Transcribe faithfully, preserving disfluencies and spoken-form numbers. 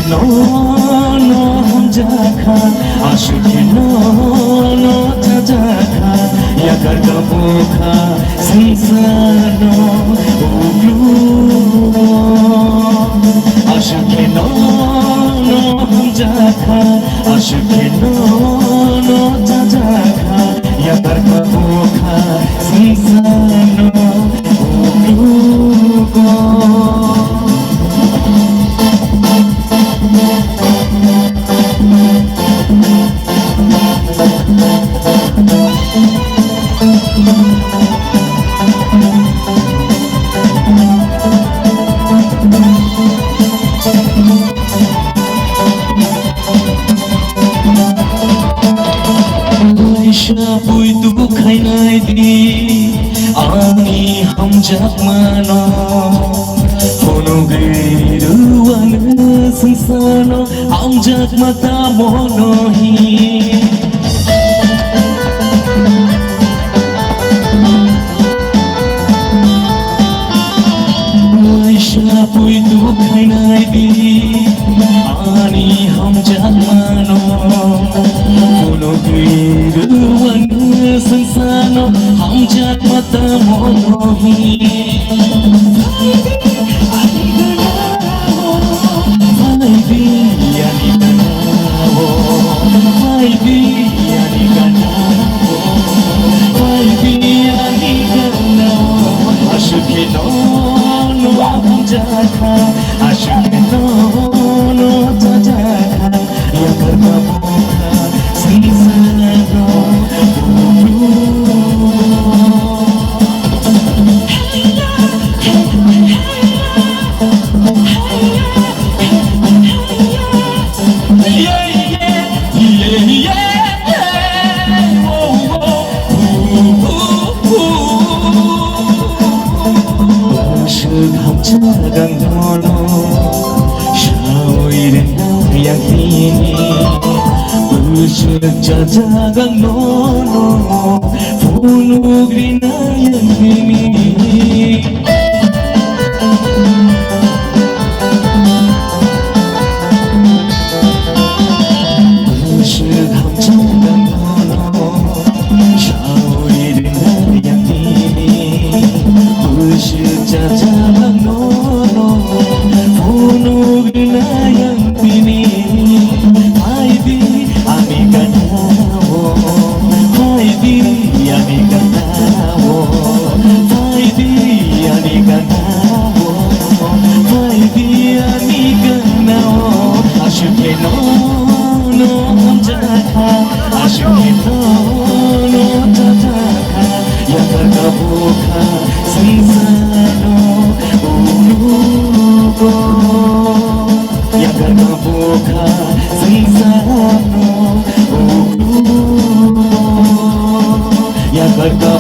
Nono hamjakha, aswk khe nono chajakha, yakar ka bukha swngcharno uklugo. Aswk khe nono hamjakha, aswk khe nono chajakha, yakar ka bukha swngcharno uklugo. Kaisa poito khainai di ani hamjakmano. Phunugwi rwano swngcharno hamjakma tamo no hi. Waisa poito khainai di ani hamjakmano. Phunugwi rwano swngcharno hamjakma tamo no hi. Phai di ani gana-o, phai di ani gana-o, phai di ani gana-o. Aswk khe nono hamjakha, aswk khe nono chajakha, yakar ka bukha swngcharno uklugo. Bwswk hamjakha nono sawi rwna yakni, bwswk chajakha nono phunugwi rwna yakni. Bwswk hamjakha nono sawi rwna yakni, bwswk chajakha nono phunugwi rwna yakni. Phai di ani gana-o, phai di ani gana-o, phai di ani gana-o, phai di ani gana-o. Aswk khe nono hamjakha, aswk khe nono chajakha, yakar ka bukha swngcharno uklugo. Yakar ka bukha swngcharno uklugo. Yakar ka